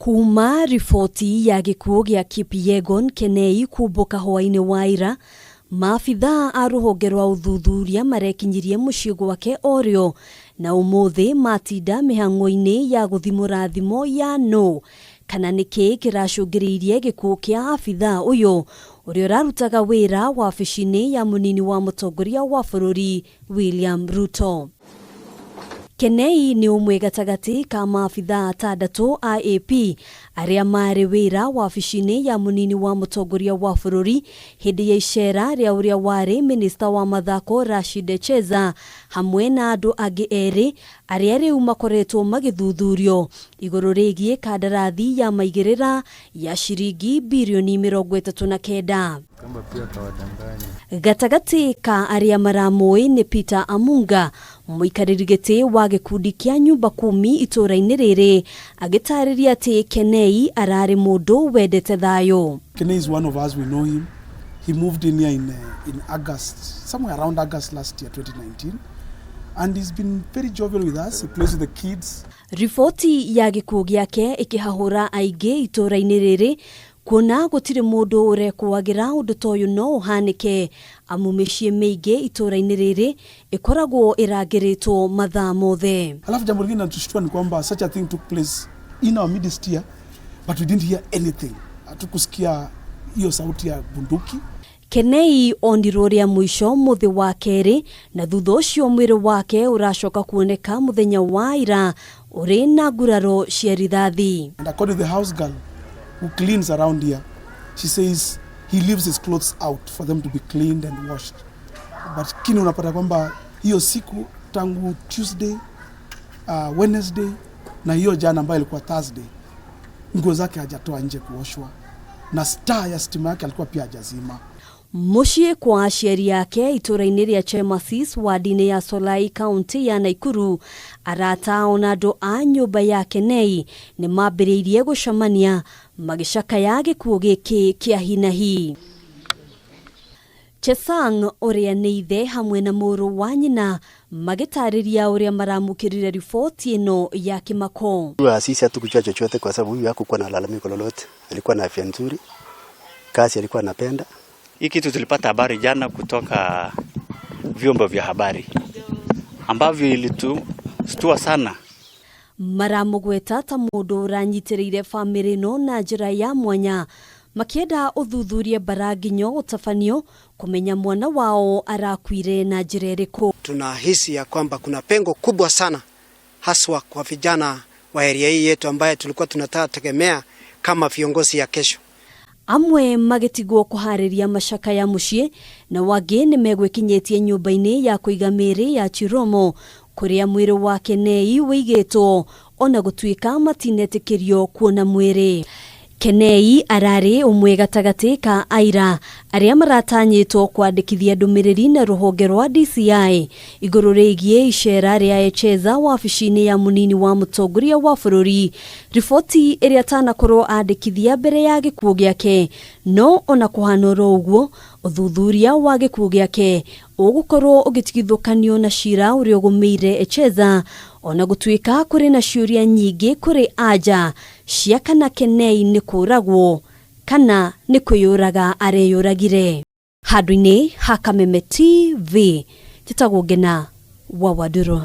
Kuma riboti ya gĩkuũ gĩa Kipyegon Kenei kumbũka hwaĩ-inĩ wa ira, maabithaa a rũhonge rwa ũthuthuria marekinyirie mũciĩ gwake orĩo na ũmũthĩ matinda mĩhang'o-inĩ ya gũthimũra thimo ya nũ kana nĩkĩ kĩracũngĩrĩirie gĩkuũ kĩa abithaa ũyũ ũrĩa ũrarutaga wĩra wabici-inĩ ya mũnini wa mũtongoria wa bũrũri William Ruto. Kenei nĩ ũmwe gatagatĩ ka maabithaa atandatũ a AP arĩa marĩ wĩra wabici-inĩ ya mũnini wa mũtongoria wa bũrũri hĩndĩ ya icera rĩa ũrĩa warĩ minista wa mathako Rashid Echeza hamwe na andũ angĩ erĩ arĩa rĩu makoretwo magĩthuthurio igũrũ rĩgiĩ kandarathi ya maigĩrĩra ya ciringi birioni 39. Gatagatĩ ka arĩa maramũĩ nĩ Peter Amunga, mũikarĩri gĩtĩ wa gĩkundi kĩa nyumba kumi itũũra-inĩ rĩrĩ, agĩtarĩria atĩ Kenei ararĩ mũndũ wendete thayũ. Kenei is one of us, we know him. He moved in here in August, somewhere around August last year, 2019. And he's been very jovial with us. He plays with the kids. Riboti ya gĩkuũ gĩake ĩkĩhahũra aingĩ itũũra-inĩ rĩrĩ kuona gũtirĩ mũndũ ũrekũagĩra ũndũ ta ũyũ no ũhanĩke amu mĩciĩ mĩingĩ itũũra-inĩ rĩrĩ ĩkoragwo ĩrangĩrĩtwo mathaa mothe. Alafu jambo lingine linatushtua ni kwamba such a thing took place in our midst here, but we didn't hear anything. Hatukusikia hiyo sauti ya bunduki. Kenei onirwo rĩa mũico mũthĩ wa kerĩ na thutha ũcio mwĩrĩ wake ũracoka kuoneka mũthenya wa ira ũrĩ na nguraro cia rithathi. And according to the house girl who cleans around here, she says he leaves his clothes out for them to be cleaned and washed. But kini unapata kwamba hiyo siku tangu Tuesday, Wednesday na hiyo jana ambayo ilikuwa Thursday, nguo zake hajatoa nje kuoshwa na star ya stima yake alikuwa pia hajazima. Mũciĩ kwa aciari ake itũũra-inĩ rĩa Chemasis wadi-inĩ ya Solai kaunti ya Naikuru, arata ona andũ a nyũmba ya Kenei nĩ mambĩrĩirie gũcemania magĩcakaya gĩkuũ gĩkĩ kĩa hinahi. Chesang ũrĩa nĩ ithe hamwe na mũrũ wa nyina magĩtarĩria ũrĩa maramũkĩrire riboti ĩno ya kĩmako. Sisi hatukujua chochote kwa sababu huyu hakukuwa na lalamiko lolote, alikuwa na afya nzuri, kazi alikuwa anapenda. Hii kitu tulipata habari jana kutoka vyombo vya habari ambavyo ilitustua sana. Maramũgweta ta mũndũ ũranyitĩrĩire bamĩrĩ ĩno na njĩra ya mwanya makĩenda ũthuthuria mbaranginyo ũtabanio kũmenya mwana wao arakuire na njĩra ĩrĩkũ. Tunahisi ya kwamba kuna pengo kubwa sana haswa kwa vijana wa area hii yetu ambaye tulikuwa tunataka tegemea kama viongozi ya kesho. Amwe magĩtigwo kũharĩria macakaya mũciĩ na wangĩ nĩ megwĩkinyĩtie nyũmba-inĩ ya kũiga mĩĩrĩ ya Chiromo kũrĩa mwĩrĩ wa Kenei wĩigĩtwo ona gũtuĩka matinetĩkĩrio kuona mwĩrĩ. Kenei ararĩ ũmwe gatagatĩ ka aira arĩa maratanyĩtwo kwandĩkithia ndũmĩrĩri na rũhonge rwa DCI igũrũ rĩgiĩ icera rĩa Echeza wabici-inĩ ya mũnini wa mũtongoria wa bũrũri, riboti ĩrĩa atanakorwo andĩkithia mbere ya gĩkuũ gĩake. No ona kũhana oro ũguo, ũthuthuria wa gĩkuũ gĩake ũgũkorwo ũgĩtigithũkanio na cira ũrĩa ũgũmĩire Echeza ona gũtuĩka kũrĩ na ciũria nyingĩ kũrĩ anja cia kana Kenei nĩ kũragwo kana nĩ kwĩyũraga areyũragire. Handũ-inĩ ha Kameme TV, njĩtagwo Ngena wa Wandũrũ.